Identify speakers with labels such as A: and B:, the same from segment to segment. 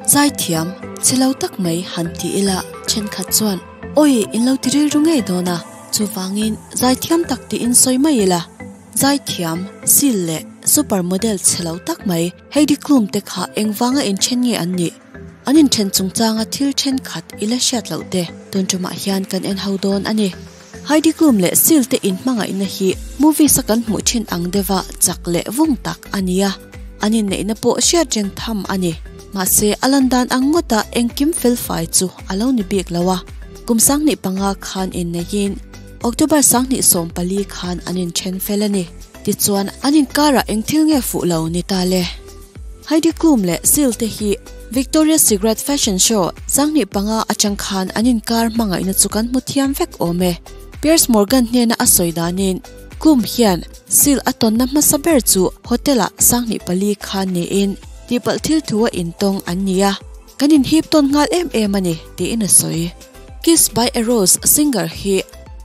A: Zaithiam, chhe lo tak mai han ti ila thenkhat chuan awi in lo ti rilru ngei dawn a, chuvangin zaithiam tak tiin sawi mai ila. Zaithiam, sil leh super model chhe lo tak mai Heidi Klum te kha engvanga inthen nge an nih? An inthen chungchanga thil thenkhat i la hriat loh te tun tumah hian kan en ho dawn a ni. Heidi Klum leh Sil te inhmangaihna hi movies a kan hmuh thin ang deuha chak leh vung tak a ni a, an inneihna pawh hriat reng tham a ni. Mahse, a lan dan ang ngawta engkim felfai chu a lo ni bik lo a, kum 2005 khan inneihin October 2014 khan an inthen fel a ni. Tichuan, an inkarah eng thil nge fuh lo ni ta le? Heidi Klum leh Seal te hi Victoria's Secret Fashion Show 2005 atang khan an inkar hmangaihna chu kan hmu thiam vek awm e. Piers Morgan hnena a sawi danin, Klum hian Seal a tawnna hmasa ber chu hotel-ah 2004 khan niin tihpalh thil thu a intawng an ni a, kan inhip tawn nghal em em a ni, tiin a sawi. Kiss by a Rose singer hi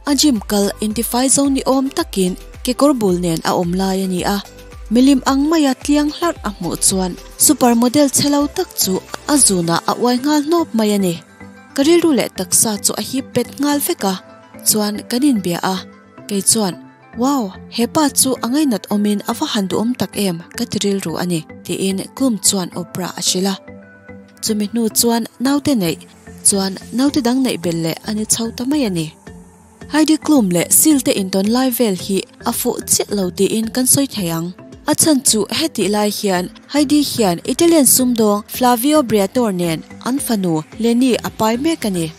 A: a gym kal intifai zo ni awm takin kekawr bul nen a awm lai a ni a. Milim ang maia tliang hlarh a hmuh chuan super model chhe lo tak chu a zunah a uai nghal hnawp mai a ni. Ka rilru leh taksa chu a hip bet nghal vek a, chuan kan inbia a, kei chuan, Wow, he pa chu a ngainat awmin a va han duhawm tak em, ka ti rilru a ni, tiin Klum chuan Oprah a hrilh a. Chumi hnu chuan naute neih chuan naute dang neih belh leh a ni chho ta mai a ni. Heidi Klum leh Seal te intawn lai vel hi a fuh chiah lo tiin kan sawi thei ang. A chhan chu hetih lai hian Heidi hian Italian sumdawng Flavio Briatore nen an fanu Leni a pai mek a ni.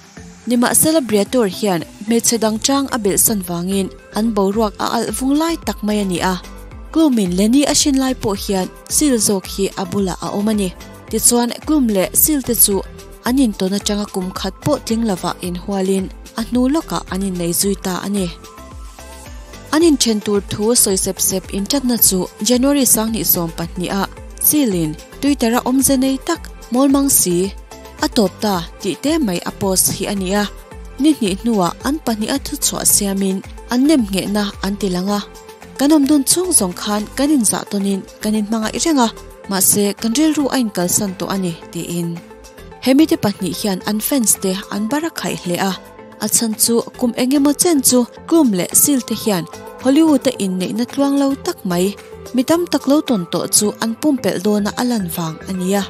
A: Nimahsela Briatore hian hmeichhe dang chang a belh san vangin an boruak a alh vung lai tak mai a ni a. Klum-in Leni a hrin lai pawh hian Seal zawk hi a bulah a awm a ni. Tichuan Klum leh Seal te chu An intawn atanga kum khat pawh tling lovah inhualin a hnu lawkah an innei zui ta a ni. An inthen tur thu sawi sep sep intatna chu January 2012 ah Seal-in Twitter-a awmze nei tak Mawlmang si a tawp ta tih te mai a post hi a ni a. Ni hnih hnuah an pahniha thuchhuah siamin an nemnghehna an ti lang a. Kan awm dun chhung zawng khan kan inzah tawnin kan inhmangaih reng a, mahse kan rilru a inkalsan tawh a ni, tiin. Hemi te pahnih hian an fans te an bar a khaih hle a, a chhan chu kum eng emaw chen chu Klum leh Seal te hian Hollywood a inneihna tluang lo tak mai, mi tam tak lo tawn tawh chu an pumpelh dawna a lan vang a nia.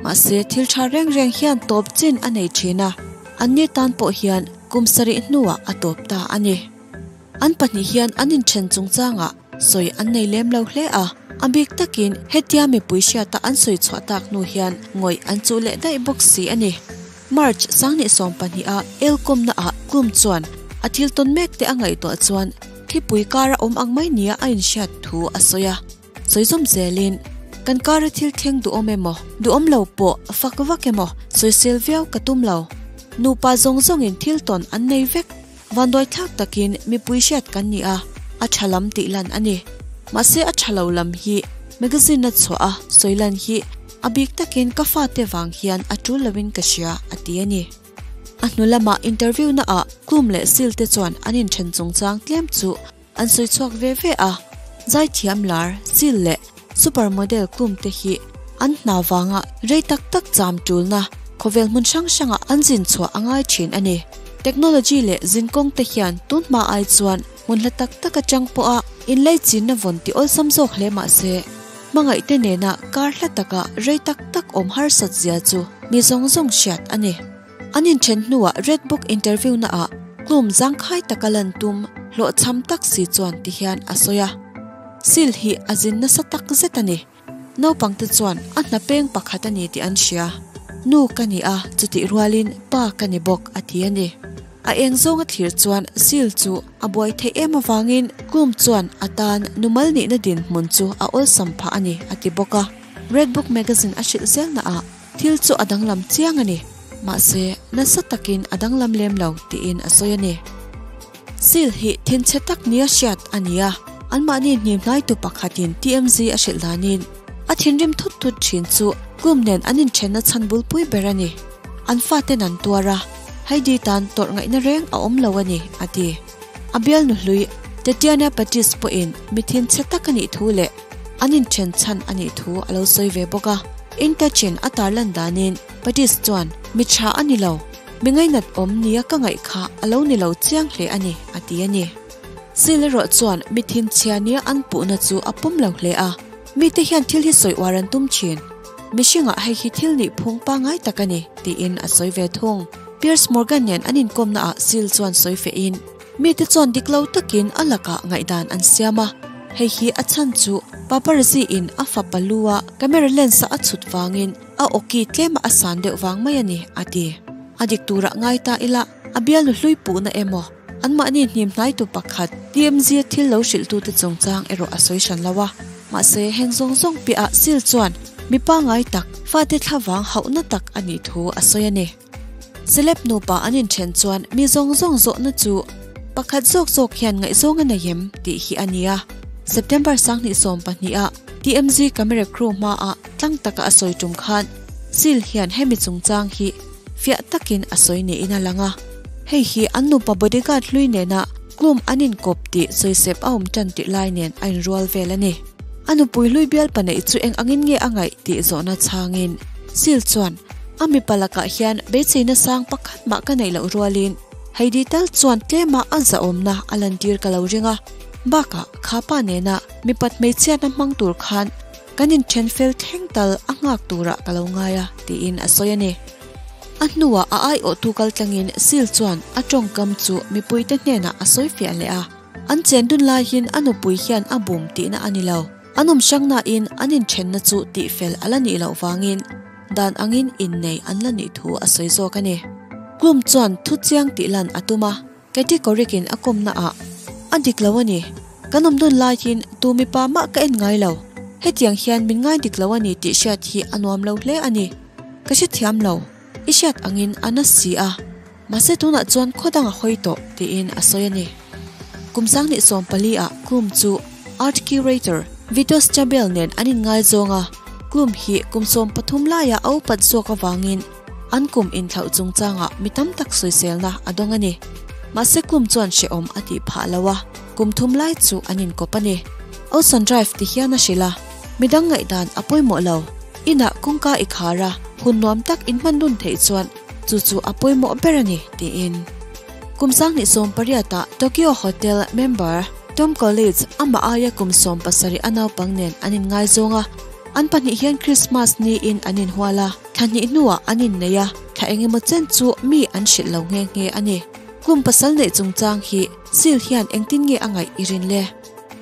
A: Mahse thil tha reng reng hian tawp chin a nei thin a, anni tan pawh hian kum sarih hnuah a tawp ta a ni. An pahnih hian an inthen chungchangah sawi an nei lem lo hle a, a bik takin hetia mipui hriata an sawi chhuah tak hnu hian ngawih an chuh leh daih bawk si a ni. March 2012 a elkawmna ah Klum chuan a thil tawn mek te a ngaihtuah chuan thlipui kara awm ang mai nia a inhriat thu a sawi a. Sawi zawm zelin, Kan kara thil thleng duhawm emaw, duhawm lo pawh fak vak emaw sawisel viau ka tum lo. Nupa zawng zawngin thil tawn an nei vek. Vanduai thlak takin mipui hriat kan ni a, a tha lam tih lan a ni. Mahse a tha lo lam hi magazine a chhuah a, sawi lan hi a bik takin ka fate vang hian a tul loin ka hria, a ti a ni. A hnu lamah interview na ah Klum leh Seal te chuan an inthen chungchang tlem chu an sawi chhuak ve ve a, zaithiam lar Seal leh super model Klum te hi an hna vanga rei tak tak cham tulna khawvel hmun hrang hrangah an zin chhuah a ngai thin a ni. Technology leh zinkawng te hian tun hma ai chuan hmun hla tak tak atang pawha inlei chinna vawn ti awlsam zawk hle mah se, hmangaihte nena kar hla taka rei tak tak awm harsat zia chu mi zawng zawng hriat a ni. An inthen hnuah Red Book interview naah Klum zangkhai taka lan tum hlawhchham tak si chuan ti hian a sawi a, Seal hi a zin nasa tak zet a ni. Naupangte chuan a hna peng pakhat a ni tih an hria. Nu ka ni a, chutih rualin pa ka ni bawk a ti a ni. A eng zawnga thlir chuan Seal chu a buai theih em avangin Klum chuan a tan numal nihna dinhmun chu a awlsam phah a ni a ti bawk a. Red Book magazine a hrilh zelnaah thil chu a danglam chiang a ni, mahse nasa takin a danglam lem lo tiin a sawi a ni. Seal hi thinchhe tak nia hriat a ni a, anmahni hnimhnaitu pakhatin TMZ a hrilh danin a thinrim thut thut thin chu Klum nen an inthenna chhan bulpui ber a ni. An faten an tuar a, Heidi tan tawrh ngaihna reng a awm lo a ni, a ti. A bialnu hlui Tatiana Patis pawhin mi thinchhe tak a nih thu leh an inthen chhan a nih thu a lo sawi ve bawk a. In Touch-in a tarlan danin Pattis chuan, Mi tha a ni lo, mi ngainat awm nia ka ngaih kha a lo ni lo chiang hle a ni, a ti a ni. Seal erawh chuan mi thinchhia nia an puhna chu a pawm lo hle a, Mite hian thil hi sawi uar an tum thin. Mihringah hei hi thil nih phung pangngai tak a ni, tiin a sawi ve thung. Piers Morgan nen an inkawmnaah Seal chuan sawi fehin, Mite chuan dik lo takin a lakah ngaihdan an siam a, hei hi a chhan chu paparazzi in a fapa lu a camera lens a a chhut vangin a awki tlema a san deuh vang mai a ni, a ti. A dik turah ngai ta ila a bialnu hlui puhna emaw anmahni hnim hnaitu pakhat TMZ a thil lo hrilhtute chungchang erawh a sawi hran lo a. Mahse heng zawng zawng piahah Seal chuan mi pangngai tak fate thlavang hauhna tak a nih thu a sawi a ni. Celeb nupa an inthen chuan mi zawng zawng zawhna chu pakhat zawk zawk hian ngaihzawng a nei em tih hi a ni a. September 2020 ah TMZ camera crew hmaah tlang taka a sawi tum khan Seal hian hemi chungchang hi fiah takin a sawi niin a lang a. Hei hi an nupa bodyguard hlui nena Klum an inkawp tih sawisep a awm tan tih lai nen a inrual vel a ni. A nupui hlui bialpa neih chu eng angin nge a ngaih tih zawhna chhangin Seal chuan, A mipa lakah hian beiseina sang pakhat mah ka neih loh rualin Heidi tal chuan tlema a zahawmna a lantir ka lo ring a, bakah kha pa nena mipat hmeichhiatna hmang tur khan kan inthen fel thleng tal a nghak turah ka lo ngai a, tiin a sawi a ni. A hnuah a aiawhtu kaltlangin Seal chuan a tawngkam chu mipuite hnenah a sawi fiah leh a. An chen dun laiin a nupui hian a bum tihna a ni lo. An awm hrangnain an inthenna chu tihfel a la nih loh vangin dan angin innei an la nih thu a sawi zawk a ni. Klum chuan thu chiang tih lan a tum a, Katie Couric-in a kawmnaah, A dik lo a ni. Kan awm dun laiin tu mipa mah ka en ngai lo. Hetiang hian min ngai dik lo a ni tih hriat hi a nuam lo hle a ni. Ka hrethiam lo. I hriat angin a na si a. Mahse tunah chuan khaw dang a hawi tawh, tiin a sawi a ni. Kum 2014 ah Klum chu art curator Vito Stabile nen an inngaizawng a, Klum hi kum 13 laia a upat zawk avangin an kum inthlauh chungchangah mi tam tak sawiselna a dawng a ni. Mahse Klum chuan hrehawm a tih phah lo a, kum thum lai chu an inkawp a ni. Olson Drive ti hian a hrilh a, midang ngaihdan a pawimawh lo. Inah kawngka i khar a, hun nuam tak inhman dun theih chuan Chu chu a pawimawh ber a ni, tiin. Kum 2018 ah Tokyo Hotel member Tom Collins amah aia kum 17 a naupang nen an inngaizawng a. An pahnih hian Christmas niin an inhual a, thla hnih hnuah an innei a, thla engemaw chen chu mi an hrilh lo nghe nghe a ni. Kum pasal neih chungchang hi Seal hian engtin nge a ngaih i rin le?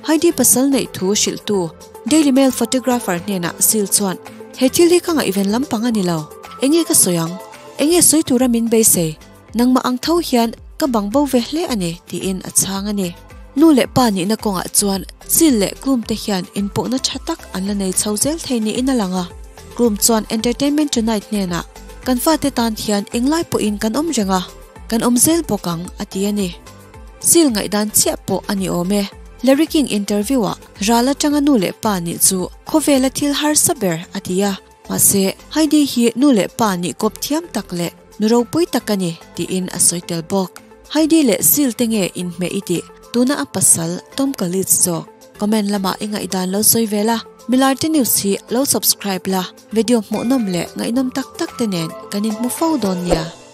A: Heidi pasal neih thu hrilhtu Daily Mail photographer hnenah Seal chuan, He thil hi ka ngaihven lampang a ni lo. Enge ka sawi ang? Enge sawi tura min beisei? Nangmah ang tho hian ka bang bo ve hle a ni, tiin a chhang a ni. Nu leh pa nihna kawngah chuan Seal leh Klum te hian inpawhna tha tak an la nei chho zel thei niin a lang a. Klum chuan Entertainment Tonight hnenah, Kan fate tan hian englai pawhin kan awm reng a, kan awm zel bawk ang, a ti a ni. Seal ngaihdan chiah pawh a ni awm e. Larry King interview-ah ral atanga nu leh pa nih chu khawvela thil harsa ber a ti a, mahse Heidi hi nu leh pa nih kawp thiam tak leh nu ropui tak a ni tiin a sawi tel bawk. Heidi leh Seal te nge inhmeh i tih tuna a pasal Tom Kaulitz zawk. Comment lamah i ngaihdan lo sawi ve la, Milarte News hi lo subscribe la, video hmuhnawm leh ngaihnawm tak tak te nen kan inhmu fo dawn nia.